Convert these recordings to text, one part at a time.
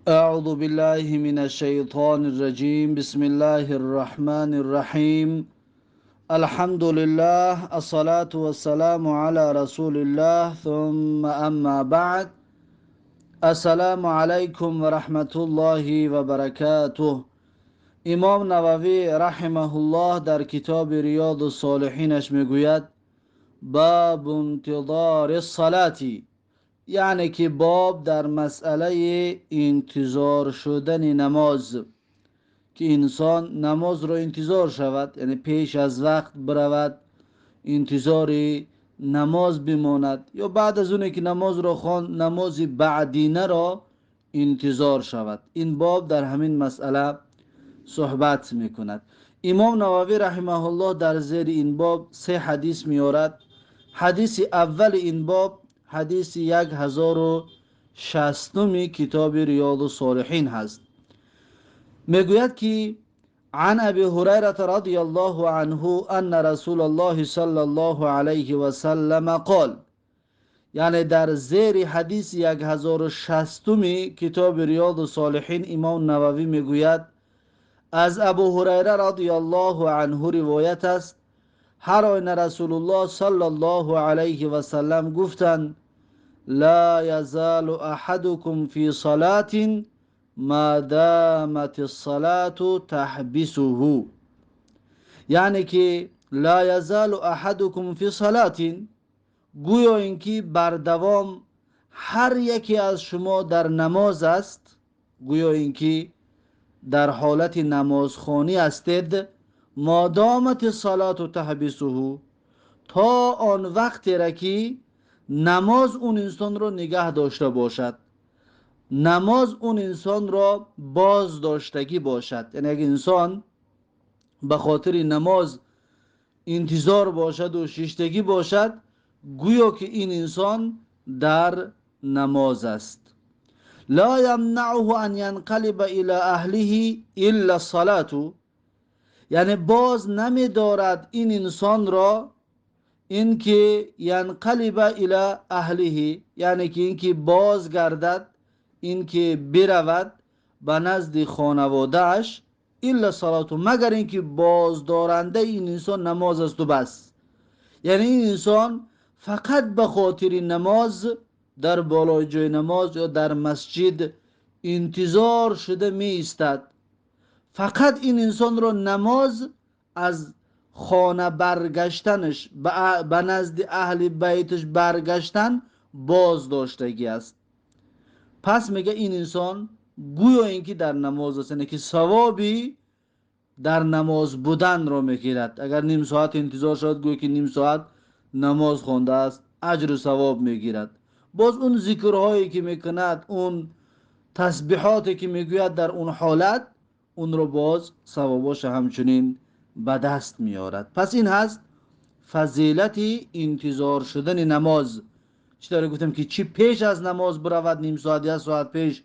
أعوذ بالله من الشيطان الرجيم. بسم الله الرحمن الرحيم. الحمد لله، الصلاة والسلام على رسول الله، ثم أما بعد. السلام عليكم ورحمة الله وبركاته. امام نووی رحمه الله در کتاب ریاض الصالحینش میگوید: باب انتظار الصلاة، یعنی که باب در مسئله انتظار شدن نماز، که انسان نماز را انتظار شود، یعنی پیش از وقت برود انتظار نماز بماند، یا بعد از اونه که نماز را خواند نماز بعدینه را انتظار شود. این باب در همین مسئله صحبت میکند. امام نووی رحمه الله در زیر این باب سه حدیث میارد. حدیث اول این باب حدیث 1060 کتاب ریاض الصالحین هست. میگوید که عن ابی هریره رضی الله عنه ان رسول الله صلی الله علیه و سلم قال، یعنی در زیر حدیث 1060 کتاب ریاض الصالحین امام نووی میگوید از ابو هریره رضی الله عنه روایت است، هر آینه رسول الله صلی الله علیه و سلم گفتند: لا یزال احدکم فی صلاة ما دامت الصلاة تحبسه. یعنی که لا یزال احدکم فی صلاة، گویا اینکه بردوام هر یکی از شما در نماز است، گویا اینکه در حالت نمازخوانی هستید، ما دامت الصلاة تحبسه، تا آن وقتی را که نماز اون انسان را نگه داشته باشد، نماز اون انسان را باز داشتگی باشد. یعنی اگه انسان به خاطر نماز انتظار باشد و شیشتگی باشد، گویا که این انسان در نماز است. لا یمنعه ان ینقلب الى اهله الا الصلاة، یعنی باز نمی دارد این انسان را اینکه ینقلب الى اهله، یعنی که اینکه باز گردد، اینکه برود به نزد خانواده‌اش، الا الصلاة، مگر اینکه بازدارنده این انسان نماز است و بس. یعنی این انسان فقط به خاطر نماز در بالای جای نماز یا در مسجد انتظار شده می ایستد. فقط این انسان را نماز از خانه برگشتنش به نزد اهل بیتش برگشتن باز داشتگی است. پس میگه این انسان گویا اینکه در نماز است، یعنی که ثوابی در نماز بودن را میگیرد. اگر نیم ساعت انتظار شد، گویا که نیم ساعت نماز خوانده است، اجر و ثواب میگیرد. باز اون ذکرهایی که میکند، اون تسبیحاتی که میگوید در اون حالت، اون رو باز ثواباش همچنین به دست میارد. پس این هست فضیلت انتظار شدن نماز. چی داره گفتم که چی پیش از نماز برود، نیم ساعت یا ساعت پیش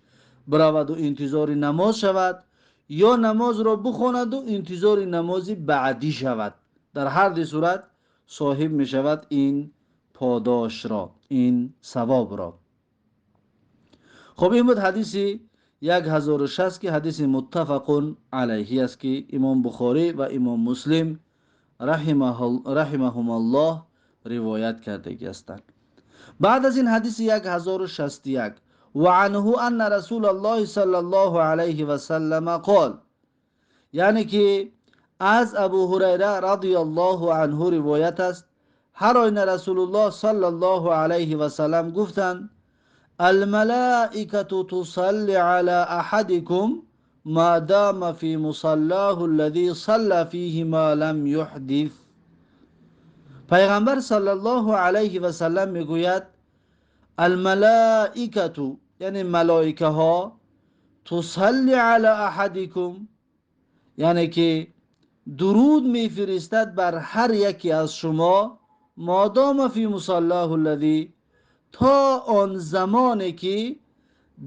برود و انتظار نماز شود، یا نماز را بخواند و انتظار نماز بعدی شود. در هر دو صورت صاحب می شود این پاداش را، این ثواب را. خب این بود حدیث 1060 که حدیث متفق علیه است که امام بخاری و امام مسلم رحمهم الله روایت کردگی هستند. بعد از این حدیث 1061، و عنه ان رسول الله صلی الله علیه و سلم قال، یعنی که از ابو هریره رضی الله عنه روایت است، هر آینه رسول الله صلی الله علیه و سلم گفتند: الملائکة تصلی علی احدکم ما دام فی مصلاه الذی صلى فیه ما لم یحدث. پیغمبر صلی الله علیه و سلم میگوید الملائکة، یعنی ملائکه ها، تصلی علی احدکم، یعنی که درود میفرستد بر هر یکی از شما، ما دام فی مصلاه الذی، تا آن زمانی که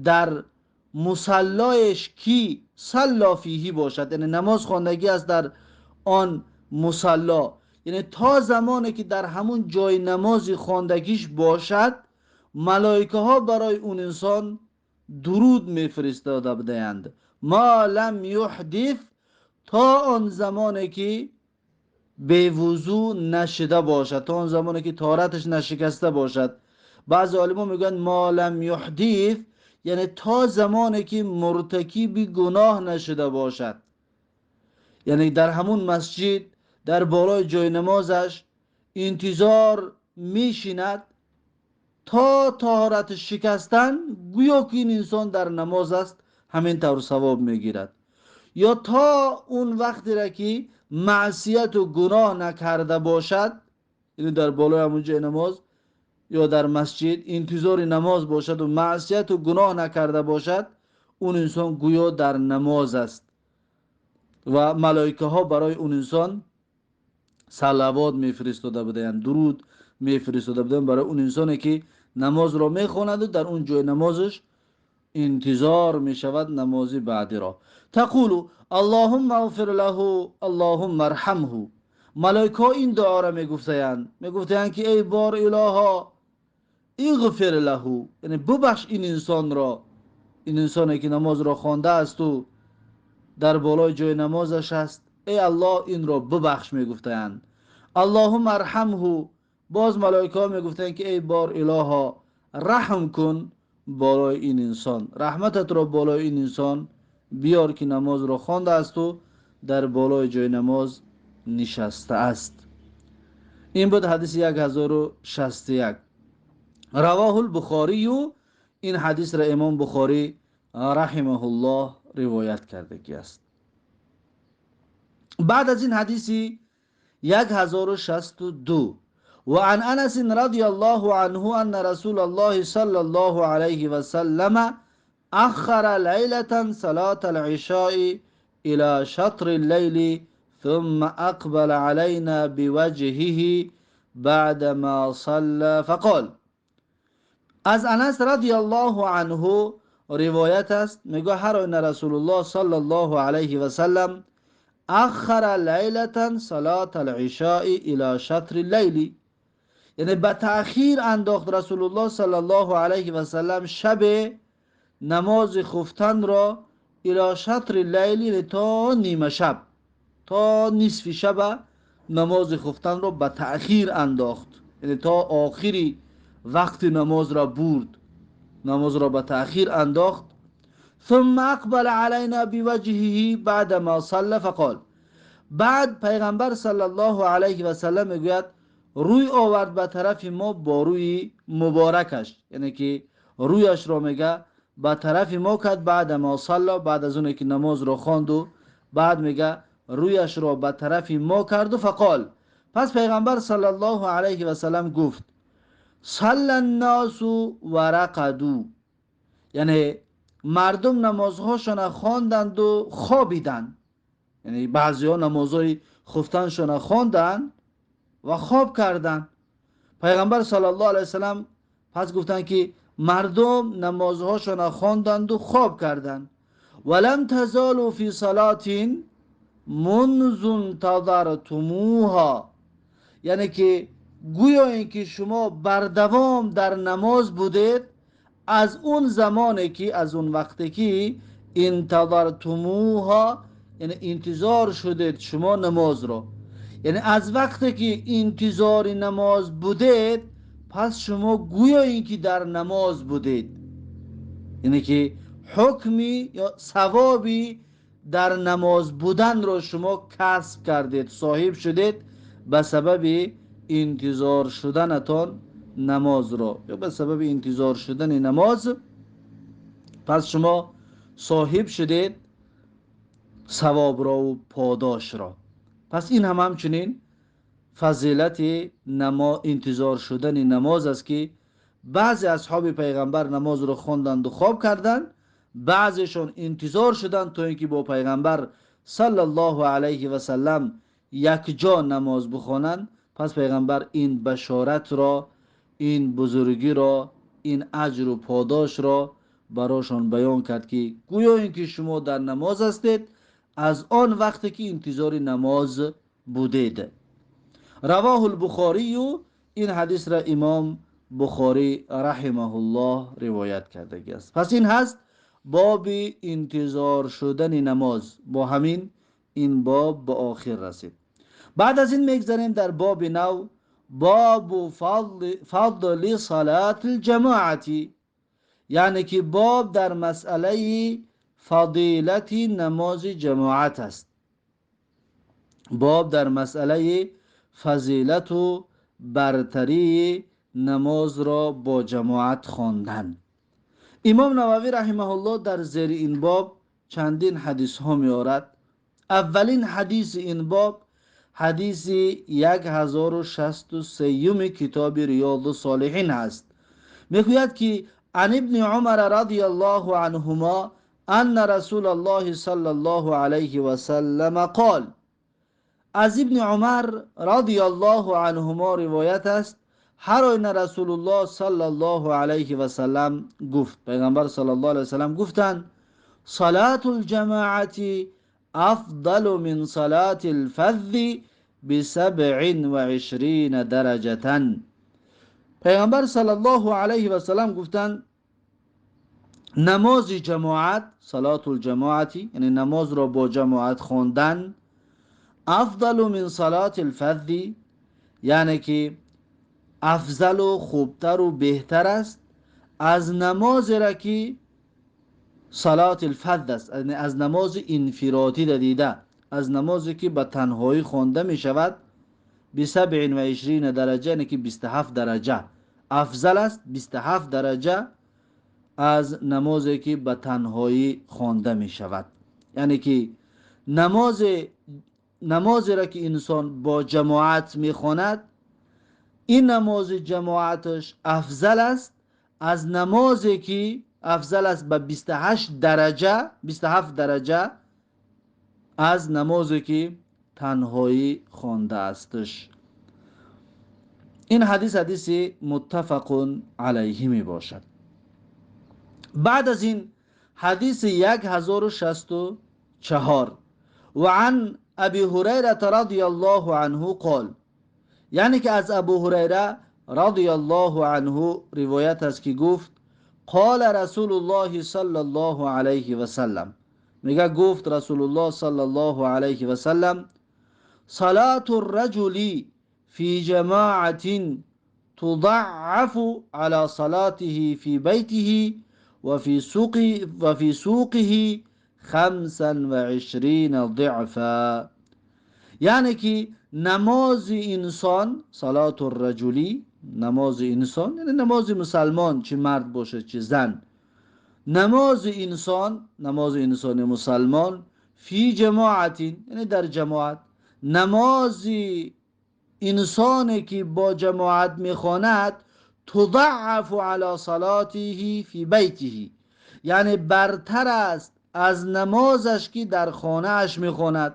در مصلایش کی صلا فیهی باشد، یعنی نماز خواندگی است در آن مصلا، یعنی تا زمانی که در همون جای نماز خواندگیش باشد، ملائکه ها برای اون انسان درود میفرستاده بودند. ما لم یحدث، تا آن زمانی که به وضو نشده باشد، تا آن زمانی که طهارتش نشکسته باشد. بعض عالما میگن ما لم یحدث یعنی تا زمانی که مرتکب گناه نشده باشد، یعنی در همون مسجد در بالای جای نمازش انتظار میشیند تا طهارت شکستن، گویا که این انسان در نماز است، همین طور ثواب میگیرد. یا تا اون وقتی را که معصیت و گناه نکرده باشد، یعنی در بالای همون جای نماز یا در مسجد انتظار نماز باشد و معصیت و گناه نکرده باشد، اون انسان گویا در نماز است و ملائکه ها برای اون انسان صلوات میفرستاده بودند، درود میفرستاده بودند برای اون انسانی که نماز را میخواند و در اون جای نمازش انتظار میشود نماز بعدی را. تقول اللهم اغفر له اللهم ارحمه. ملائکه این دعا را میگفتند، میگفتند که ای بار الها اغفر له، یعنی ببخش این انسان را، این انسانی که نماز را خوانده است و در بالای جای نمازش است، ای الله این را ببخش میگفتند. اللهم ارحمه، باز ملائکه ها میگفتند که ای بار الها رحم کن بالای این انسان، رحمتت را بالای این انسان بیار که نماز را خوانده است و در بالای جای نماز نشسته است. این بود حدیث 1061. رواه البخاری، این حدیث را امام بخاری رحمه الله روایت کرده است. بعد از این حدیث 1062، وعن انس رضی الله عنه ان رسول الله صلى الله عليه وسلم اخر ليلة صلاة العشاء الى شطر الليل ثم اقبل علينا بوجهه بعدما صلى فقال. از انس رضی الله عنه روایت است، میگه هر آن رسول الله صلی الله علیه و سلم اخر لیلة صلاة العشاء الى شطر اللیل، یعنی به تأخیر انداخت رسول الله صلی الله علیه و سلم شب نماز خفتن را الى شطر اللیل، تا نیمه شب، تا نصف شب نماز خفتن را به تأخیر انداخت، یعنی تا آخری وقت نماز را برد، نماز را به تأخیر انداخت. ثم اقبل علینا بوجهه بعدما صلى فقال. بعد پیغمبر صلی الله علیه و سلم میگوید روی آورد به طرف ما با روی مبارکش، یعنی که رویش را میگه به طرف ما کرد بعد ما صلی، بعد از اون که نماز را خواند و بعد میگه رویش را به طرف ما کرد و فقال. پس پیغمبر صلی الله علیه و سلم گفت صلی الناس و رقدوا، یعنی مردم نمازهاشان خواندند و خوابیدند، یعنی بعضی ها نمازهای خفتنشان خواندند و خواب کردند. پیغمبر صلی الله علیه و سلم پس گفتند که مردم نمازهاشان خواندند و خواب کردند. ولم تزالوا فی صلاة منذ انتظرتموها، یعنی که گویا اینکه شما بردوام در نماز بودید از اون زمانی که از اون وقتی که انتظرتموها، یعنی انتظار شدید شما نماز را، یعنی از وقتی که انتظار نماز بودید پس شما گویا اینکه در نماز بودید، یعنی که حکمی یا ثوابی در نماز بودن را شما کسب کردید، صاحب شدید به سبب انتظار شدنتان نماز را، یا به سبب انتظار شدن نماز پس شما صاحب شدید ثواب را و پاداش را. پس این هم همچنین فضیلت انتظار شدن نماز است که بعضی اصحاب پیغمبر نماز را خواندند و خواب کردند، بعضیشان انتظار شدند تا اینکه با پیغمبر صلی الله علیه و سلم یک جا نماز بخوانند. پس پیغمبر این بشارت را، این بزرگی را، این اجر و پاداش را براشان بیان کرد که گویا اینکه شما در نماز هستید از آن وقتی که انتظار نماز بودید. رواه البخاری، این حدیث را امام Бухорӣ раҳимаҳуллоҳ ривоят кардагӣ аст. Пас ин ҳаст боби интизор шудани намоз. Бо ҳамин ин боб ба охир расид. Баъд аз ин мегзарем дар боби нав, бобу фадли салати лҷамоати, яъне ки боб дар масъалаи фадилати намози ҷамоат аст. Боб дар масъалаи фазилату бартарии намозро бо ҷамоат хондан. Имом Нававӣ раҳимаҳуллоҳ дар зери ин боб чандин ҳадисҳо меорад. Аввалин ҳадиси ин боб ҳадиси 1063 китоби Риёду Солиҳин ҳаст. Мегӯяд ки ан ибни Умара радияллоҳу анҳумо анна расулаллоҳи саллаллоҳу алайҳи васаллама қол. Аз ибни Умар радияллоҳу анҳумо ривоят аст, ҳар оина Расулуллоҳ саллаллоҳу алайҳи васаллам гуфт, Пайғамбар саллаллоҳу алайҳи васаллам гуфтанд: салатул ҷамоати афдалу мин салатил фаззи бисабъин ва ишрина дараҷатан. Пайғамбар саллаллоҳу алайҳи васаллам гуфтанд: намози ҷамоат, салатул ҷамоати, яъне намозро бо ҷамоат хондан, афдалу мин салатил фаззи, яъне ки афзалу хубтару беҳтар аст аз намозеро ки салатил фазз аст, яъне аз намози инфиродӣ дида, аз намозе ки ба танҳоӣ хонда мешавад, бисабъин ва ишрина дараҷа, яъне ки 27 дараҷа афзал аст, 27 дараҷа аз намозе ки ба танҳоӣ хонда мешавад. Яъне ки намозеро ки инсон бо ҷамоат мехонад, ин намози ҷамоаташ афзал аст аз намозе ки афзал аст ба 28 дараҷа, 27 дараҷа аз намозе ки танҳоӣ хондаастш. Ин ҳадис ҳадиси муттафақун алайҳи мебошад. Баъд аз ин ҳадиси 1064 ва ан Аби Ҳурайрата радияллоҳу анҳу қол, яъне ки аз Абу Ҳурайра радияллоҳу анҳу ривоят аст ки гуфт: қола Расулуллоҳи саллаллоҳу алайҳи васаллам, мега гуфт Расулуллоҳ саллаллоҳу алайҳи васаллам: салату рраҷули фи ҷамоатин тудъафу ала салатиҳи фи байтиҳи ва фи суқиҳи 25 диъфа. Яъне ки намози инсон, салату рраҷули, намози инсон, яъне намози мусалмон, чи мард бошад чи зан, намози инсон, намози инсони мусалмон фи ҷамоатин, яъне дар ҷамоат, намози инсоне ки бо ҷамоат мехонад, тудъафу ала салатиҳи фи байтиҳи, яъне бартар аст аз намозаш ки дар хонааш мехонад,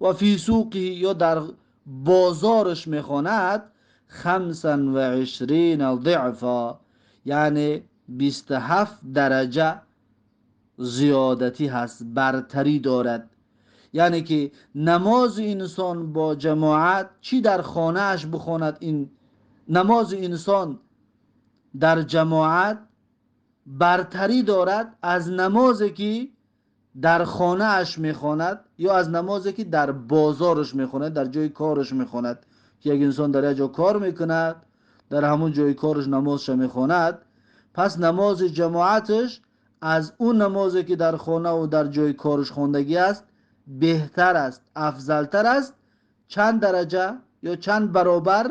ва фи суқиҳи, ё дар бозораш мехонад, 25 диъфа, яъне 27 дараҷа зиёдатӣ ҳаст, бартарӣ дорад. Яъне ки намози инсон бо ҷамоат, чӣ дар хонааш бихонад, ин намози инсон дар ҷамоат бартарӣ дорад аз намозе ки дар хонааш мехонад ё аз намозе ки дар бозораш мехонад, дар ҷои кораш мехонад. Ки як инсон дар як ҷо кор мекунад, дар ҳамон ҷои кораш намозша мехонад, пас намози ҷамоаташ аз он намозе ки дар хонаву дар ҷои кораш хондагӣ аст беҳтар аст, афзалтар аст. Чанд дараҷа ё чанд баробар?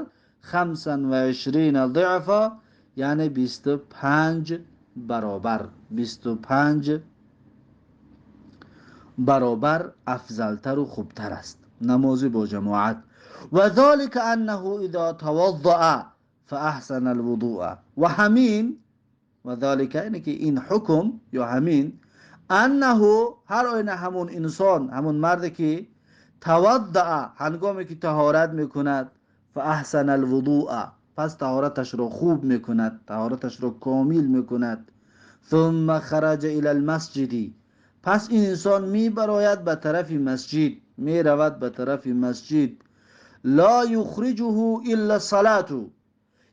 25 диъфа, яъне 25 баробар, 25 баробар афзалтару хубтар аст намози бо ҷамоат. Ва залика аннаҳу иза таваддаъа фаахсана алвудуа, ва ҳамин, ва залика, яъне ки ин ҳукм ё ҳамин, аннаҳу, ҳар оина ҳамун инсон, ҳамун марде ки таваддаъа, ҳангоме ки таҳорат мекунад, фаахсана алвудуа, пас таҳораташро хуб мекунад, таҳораташро комил мекунад, сумма хараҷа ила алмасҷиди, пас ин инсон мебарояд ба тарафи масҷид, меравад ба тарафи масҷид, ла юхриҷуҳу илла салату,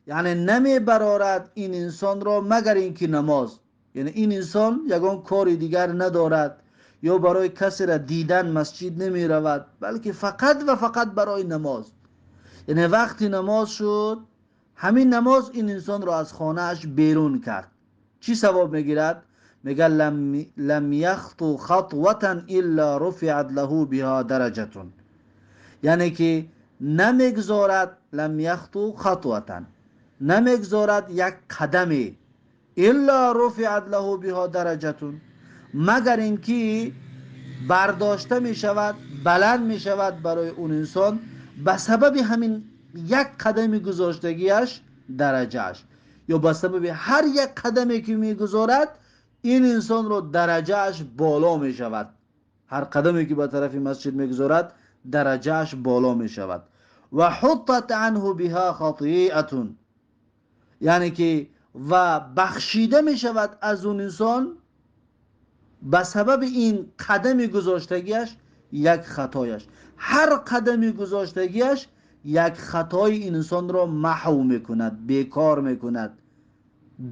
یعنی نمیبرارد این انسان را مگر اینکه نماز. یعنی این انسان یگان کار دیگر ندارد یا برای کسی را دیدن مسجد نمی رود، بلکه فقط و فقط برای نماز. یعنی وقتی نماز شد، همین نماز این انسان را از خانه‌اش بیرون کرد. چی ثواب میگیرد؟ میگه لم یخطو خطوة الا رفعت له بها درجة. یعنی که نمیگذارد، لم یخطو خطوة، نمیگذارد یک قدمی، الا رفعت له بها درجة، مگر اینکه برداشته می شود، بلند می شود برای اون انسان به سبب همین یک قدمی گذاشتگیش درجهش، یا به سبب هر یک قدمی که میگذارد این انسان رو درجهش بالا می شود. هر قدمی که به طرف مسجد میگذارد درجهش بالا می شود. و حطت عنه بها خطیئة، یعنی که و بخشیده می شود از اون انسان به سبب این قدم گذاشتگیش یک خطایش. هر قدمی گذاشتگیش یک خطای این انسان را محو میکند، بیکار میکند،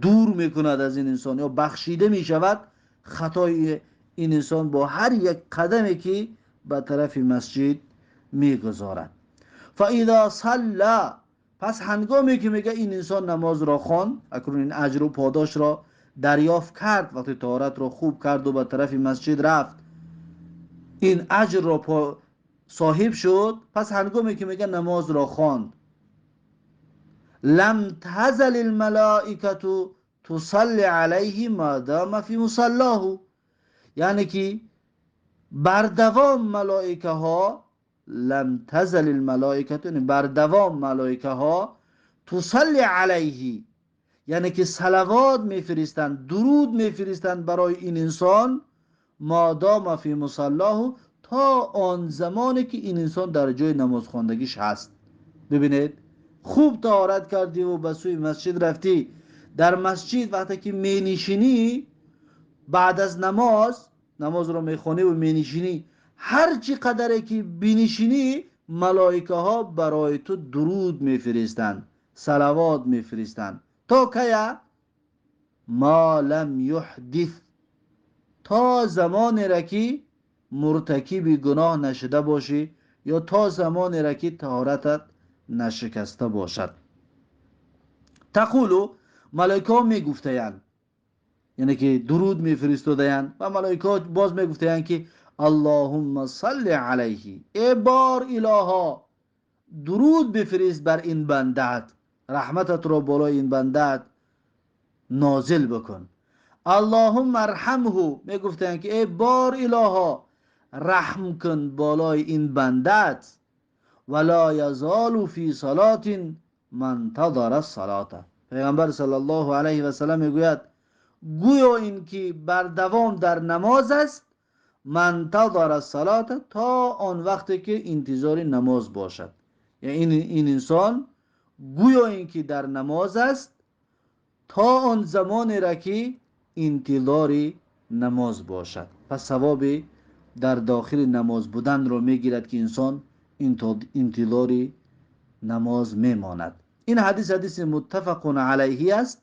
دور میکند از این انسان، یا بخشیده میشود خطای این انسان با هر یک قدمی که به طرف مسجد میگذارد. فاذا صلى، پس هنگامی که میگه این انسان نماز را خواند، اکنون این اجر و پاداش را دریافت کرد، وقتی طهارت را خوب کرد و به طرف مسجد رفت، این اجر را صاحب شد. پس هنگامی که میگه نماز را خواند، لم تزل الملائکه تصلی علیه ما دام فی مصلاه، یعنی که بردوام ملائکه ها، لم تزل الملائکه یعنی بردوام ملائکه ها، تصلی علیه یعنی که صلوات میفرستند، درود میفرستند برای این انسان، ما دام فی مصلاه، تا آن زمانی که این انسان در جای نماز خواندگیش هست. ببینید، خوب طهارت کردی و به سوی مسجد رفتی، در مسجد وقتی که می نشینی بعد از نماز، نماز رو میخوانی و می نشینی، هر چی قدره که بنشینی ملائکه ها برای تو درود میفرستند، صلوات میفرستند. تا کیا؟ ما لم یحدث، تا زمانی را که مرتکب گناه نشده باشی یا تا زمانی را که طهارتت نشکسته باشد. تقولو، ملائکه ها میگفتند، یعنی که درود میفرستادند و ملائکه ها باز میگفتند که اللهم صل علیه، ای بار الها درود بفرست بر این بندت، رحمتت را بالای این بندت نازل بکن. اللهم ارحمه، میگفتند که ای بار الها رحم کن بالای این بندت. ولا یزال فی صلاة من انتظر الصلاة. پیغمبر صلی الله علیه و سلم میگوید گویا این که بر دوام در نماز است، من انتظر الصلاة، تا آن وقتی که انتظار نماز باشد. یعنی این انسان گویا این که در نماز است تا آن زمانی را که انتظار نماز باشد. پس ثواب در داخل نماز بودن را میگیرد که انسان انتظار نماز میماند. این حدیث حدیث متفق علیه است،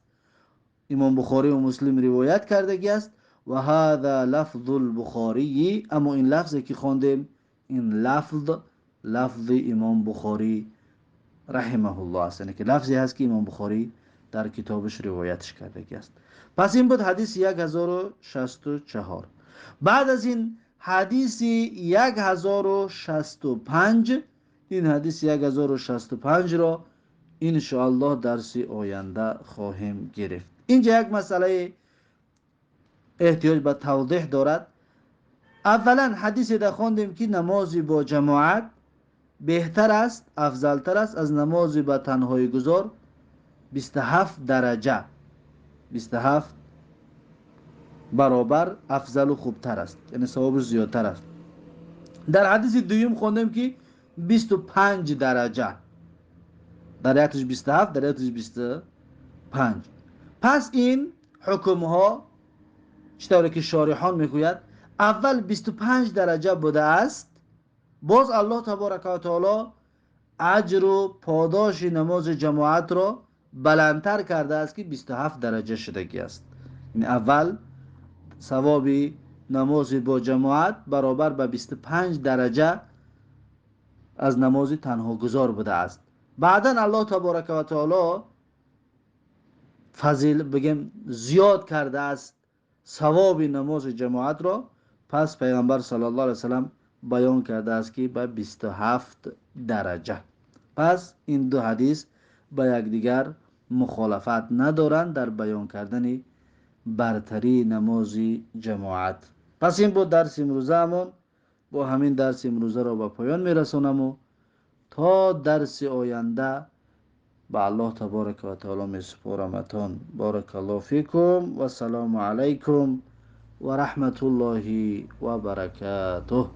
امام بخاری و مسلم روایت کردگی است. و هذا لفظ البخاری، اما این لفظی که خواندیم این لفظ لفظ امام بخاری رحمه الله است، یعنی که لفظی هست که امام بخاری در کتابش روایتش کردگی است. پس این بود حدیث 1064. بعد از این حدیث 1065، این حدیث 1065 را انشاءالله درس آینده خواهیم گرفت. اینجا یک مسئله احتیاج به توضیح دارد. اولا حدیث در خواندیم که نماز با جماعت بهتر است، افضلتر است از نماز با تنهایی گذار 27 درجه، 27 برابر افضل و خوبتر است، یعنی ثوابش زیادتر است. در حدیث دوم خواندیم که 25 درجه، در یکش 27، در یکش 25. پس این حکم ها چطوری که شارحان میگوید اول 25 درجه بوده است، باز الله تبارک و تعالی اجر و پاداش نماز جماعت را баландтар кардааст ки 27 дараҷа шудагӣ аст. Яъне аввал савоби намози бо ҷамоат баробар ба 25 дараҷа аз намози танҳогузор будааст. Баъдан Аллоҳ таборака ва таоло фазил бигем зиёд кардааст савоби намози ҷамоатро. Пас пайғамбар саллаллоҳу алайҳи васаллам баён кардааст ки ба 27 дараҷа. Пас ин ду ҳадис ба якдигар мухолафат надоранд дар баён кардани бартарии намози ҷамоат. Пас ин буд дарси имрӯзаамон. Бо ҳамин дарси имрӯзаро ба поён мерасонаму то дарси оянда ба Аллоҳ таборака ва таоло месупораматон. Баракаллоҳу фикум. Вассалому алайкум ва раҳматуллоҳи ва баракатуҳ.